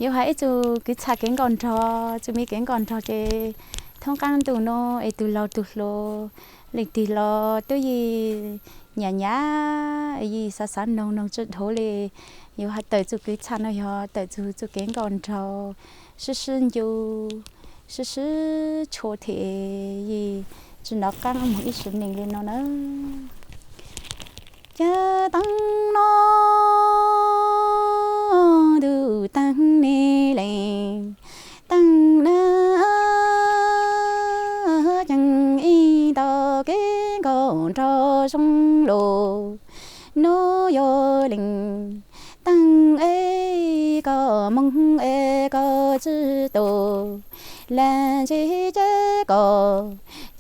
Yuav hais ib txug kev txhaj kev nkauj nraug, txug me kev nkauj nraug ces thoob qaab ntuj nuav es tug laug tug hluas leej twg los twb yeej nyam nyam, yeej xav xav noog noog tsi dhau le. Yuav hais tawm txug kev txhaj no yog tawm txug txug kev nkauj nraug, sib sib ncu, sib sib tshua thiab yeej tsi nov qaab moog ib sim neej le no na. Ca taag no ntuj taag ne leej, taag na ceeb ib nto kev nkauj nraug zoo lug. Nuav yog leej taag es koj moog es koj tsi tu, lam ntseg ca koj,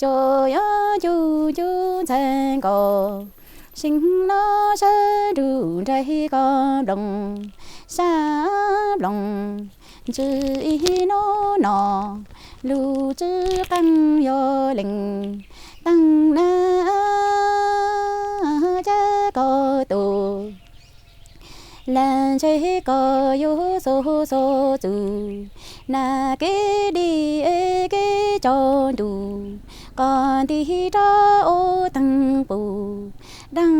cov yuav ncu ncu ntxhais koj, seev no sab nruj nraim koj nplooj sab nplooj. Ntsis ib nub no lug tsi qaab yog leej taag na ca koj tu, lam ntseg koj yuav xub xub txug na kev dib es kev tsaus ntuj, koj nti rov ua taag pum daag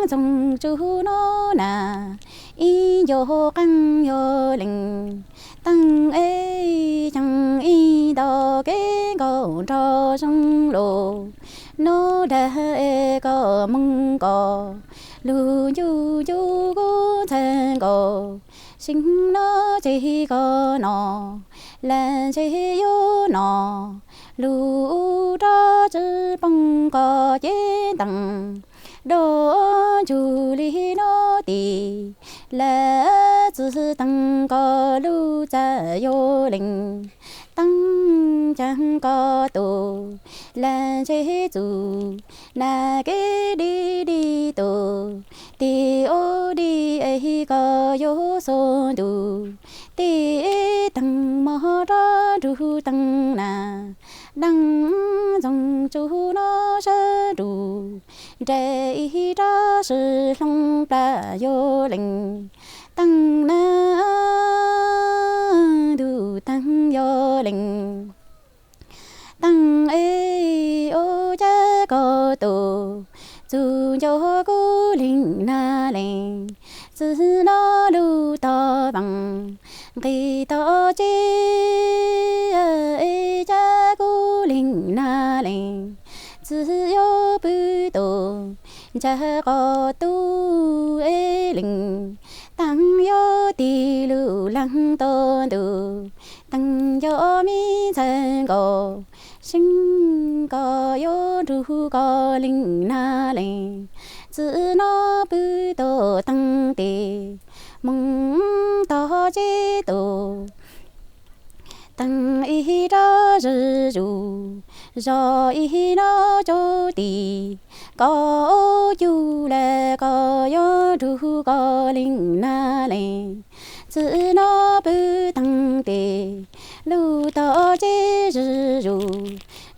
ntxoog tsuj nuav na. Ib nco qaab yog leej taag es ceeb ib nto kev nkauj nraug zoo lug. Nuav dag es koj moog koj lug ncu ncu kuv ntxhais koj, seev no tseg koj no, lam ntseg yuav no lug rov tsi poob koj cev taag. Dua ntsug li nuav tis, lam txwv taag koj lug txaj yog leej taag caag koj tu, lam ntseg txug na kev dib dib tu, tis ua dib es koj yuav xub ntuj, tis taag moog rov nrug taag na, daag ntxoog tsuj nuav sab nruj nraim ib rov sib hloov plab yog leej taag na ntuj taag yog leej taag es ua ca koj tu, txug nco kuv leej na leej, txij nuav lug tog vaam nqis tog tsib es ca kuv leej na leej, txij yuav pw tu ntsag koj tu es leej taag yuav tig lug laag tog ntuj, taag nco me ntxhais koj, seev koj yuav nrug koj leej na leej, txij nuav pw tu taag tes moog tog tsib tu, taag ib rov zig zug zog ib nub cuj tis, koj ua cuj lawm koj yuav nrug koj leej na leej, txij nuav pw taag tes lug tog tsib zig zug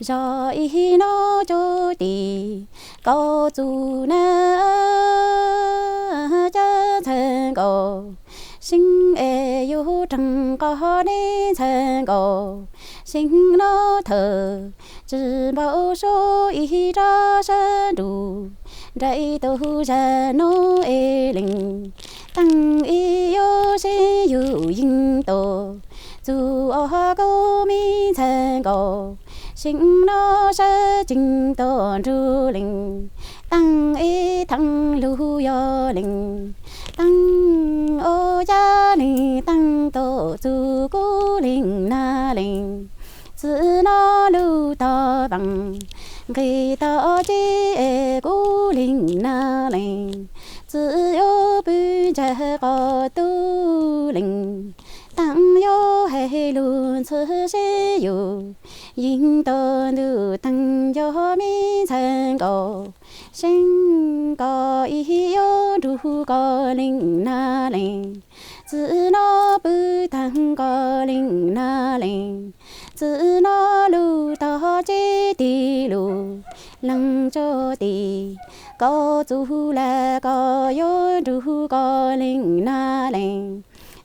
zog ib nub cuj tis, koj txug na ca ntxhais koj, seev es yuav raag koj ne ntxhais koj, seev nuav thawm tsi npau suav ib rov sab nruj nraim tug zag nuav es leej taag es yuav seev yug yeej tu, txug ob kuv me ntxhais koj, seev nuav sab tsees tu nrug leej taag es thaam lug yog leej taag ua ca leej taag tu, txug kuv leej na leej, txij nuav lug tog vaam nqis tog tsib es kuv leej na leej, txij yuav pw ntsag koj tu leej taag yuav hais lug ntxhw seb yug yeej tu, ntuj taag yog me ntxhais koj, seev koj ib yuav nrug koj leej na leej, txij nuav pw taag koj leej na leej, txij nuav lug tog tsib tig lug laag cuj tis, koj txug lawm koj yuav nrug koj leej na leej,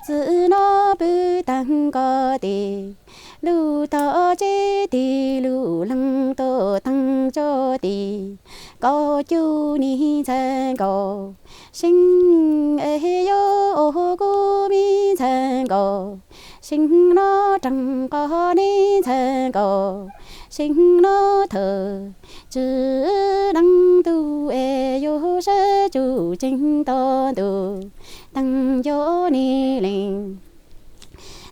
txij nuav pw teeg koj tes, lub tog ceb tes lub leeg tuaj teeg cov tes, koj cuj nig ntxhais nkaus, seev es yuav ua kuv me ntxhais nkaus, seev no raug qhov nej ntxhais nkaus, seev no thawm tsis deev ntuj es yuav sab cuj ceev toj ntuj teeg cov nis lees.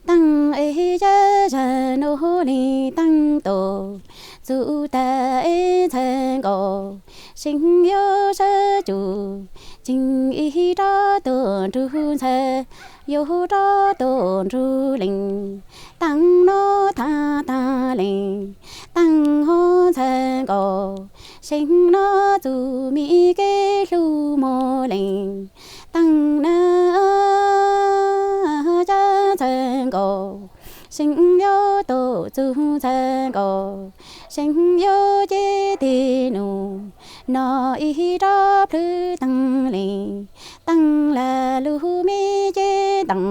Teej es yaj zag nuav li teej tus txug tag es ntxhais nkaus, seev yuav sab cuj ceev ib rab tuaj nrug ntxhais, yuav rab tuaj nrug lees. Teej no tag tag lees, teej ho ntxhais nkaus, seev no txug mi kev hlub muaj lees. Teej na cab ntxhais nkaus, seev yuav tuaj txug ntxhais nkaus, seev yuav ceb tes num no ib rab plhwb teej lees. Teej lam lug me ceb teej,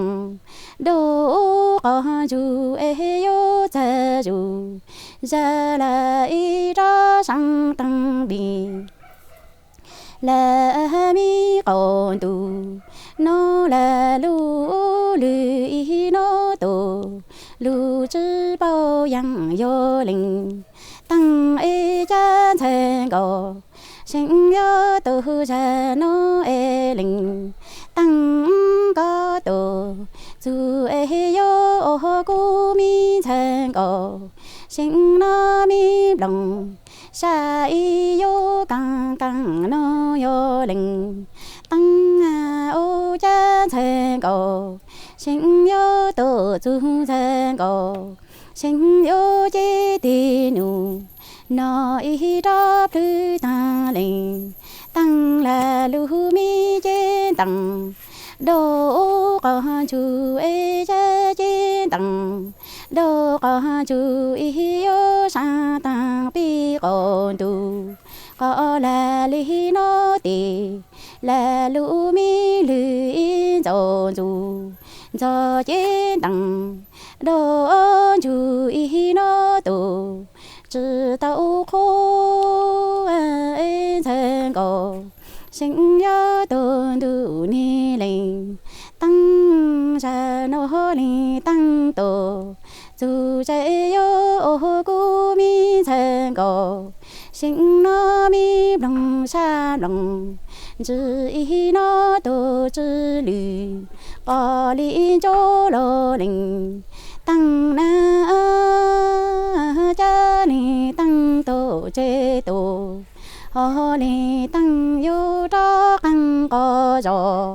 dua qhov ntsug es yuav txag zug, zag lam ib rab saab teej npis. Lam me qaum ntuj no lam lug lwg ib nub tuaj, lug tsi paub yaaj yuav lees. Teej es cab ntxhais nkaus, seev yuav tuaj zag no es lees. Teej koj tuaj txug es yuav ua kuv me ntxhais nkaus, seev no me nplooj sab ib yuav kaaj kaaj no yuav lees. Teej ua cab ntxhais nkaus, seev yuav tuaj txug ntxhais nkaus, seev yuav ceb tes num no ib rab plhwb tag lees. Teej lam lug me ceb teej, dua qhov ntsug es cab ceb teej, dua qhov ntsug ib yuav saab taag pib qaum ntuj. Qhov lam li no tes, lam lug me lwg ib ntxoov ntxug, ntxog ceb teej, dua ntsug ib nub tuaj, tsi tau qhuav ntxhais nkaus, seev yuav tuaj ntuj nig lees. Teej zag nuav li teej tuaj, txug zag yuav ua kuv me ntxhais nkaus, seev no me nplooj sab nplooj, ntsig ib nub tuaj tsi lwm, qhov li ncauj lug lees. Teej na cab li teej tuaj tseg tuaj, ho li teej yuav rov qeej qhov zog.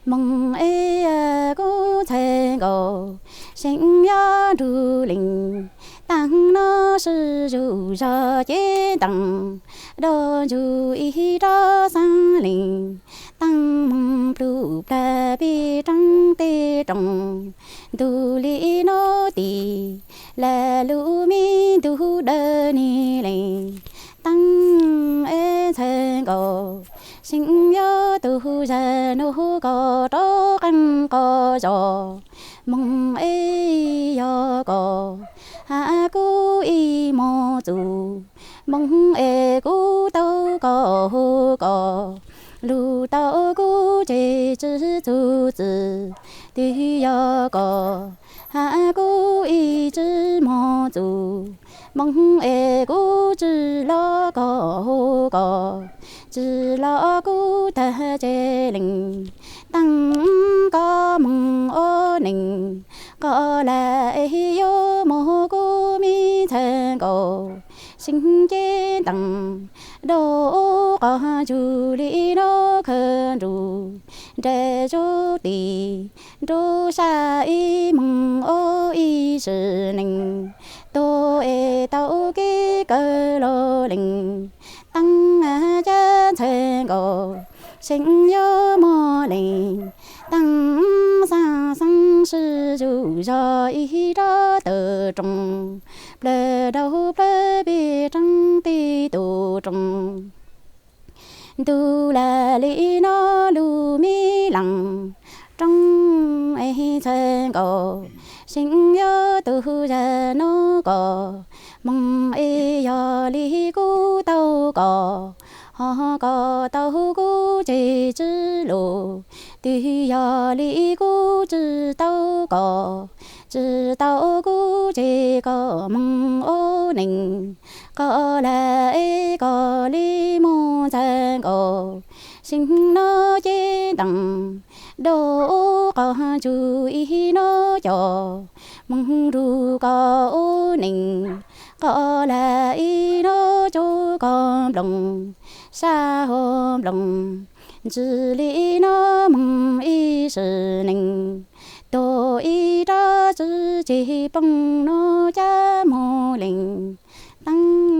Moog es kuv ntxhais nkaus, seev yuav nrug lees. Teej no sib zug zog ceb teej, dua ntsug ib rab xaab lees. Teej moog plug plag peb roob teb roob, ntug li nub tis, lam lug me ntug dawb nig lees. Teej es ntxhais nkaus, seev yuav tug zag nug koj rov qeej qhov zog. Moog es yog koj has kuv ib mos txuj, moog es kuv tau koj hu koj, lug tau kuv tseg tsi txug txim. Twb yog koj has kuv ib tsib mos txuj, moog es kuv tsi los koj hu koj, tsi los kuv tag tseg lees. Teej koj moog ua neeg, koj lam es yuav moog kuv me ntxhais nkaus, seev ceb teej, dua qhov ntsug li nub khawg nrug, nraim zug tis, nrug sab ib moog ua ib sim neej, tuag es tau kev kawg lug lees. Teej cab ntxhais nkaus, seev yuav moog lees. Teej xaab xaab sib zug zog ib rab tawm rooj, plawg dau plawg peb roob teb tug rooj. Ntug lam li nub lug me laaj roob ntxhais nkaus, xyeej yuav tu zag nub kom hmoo es yog li kuv tau kom, ho kom tau kuv ces tsis lus, twb yog li kuv tsis tau kom, tsis tau kuv ces kom hmoo ua neej, kom lam es kom li mus ntxhais nkaus, xyeej no ces ntees dua qhov ntsug ib no cov, hmoo nrug kom ua neej, kom lam ib no cov koj nplooj, sab hauv nplooj, ntsis li no hmoo ib sim neej, tuag ib rab txi ces poob no cab mus leej, teeb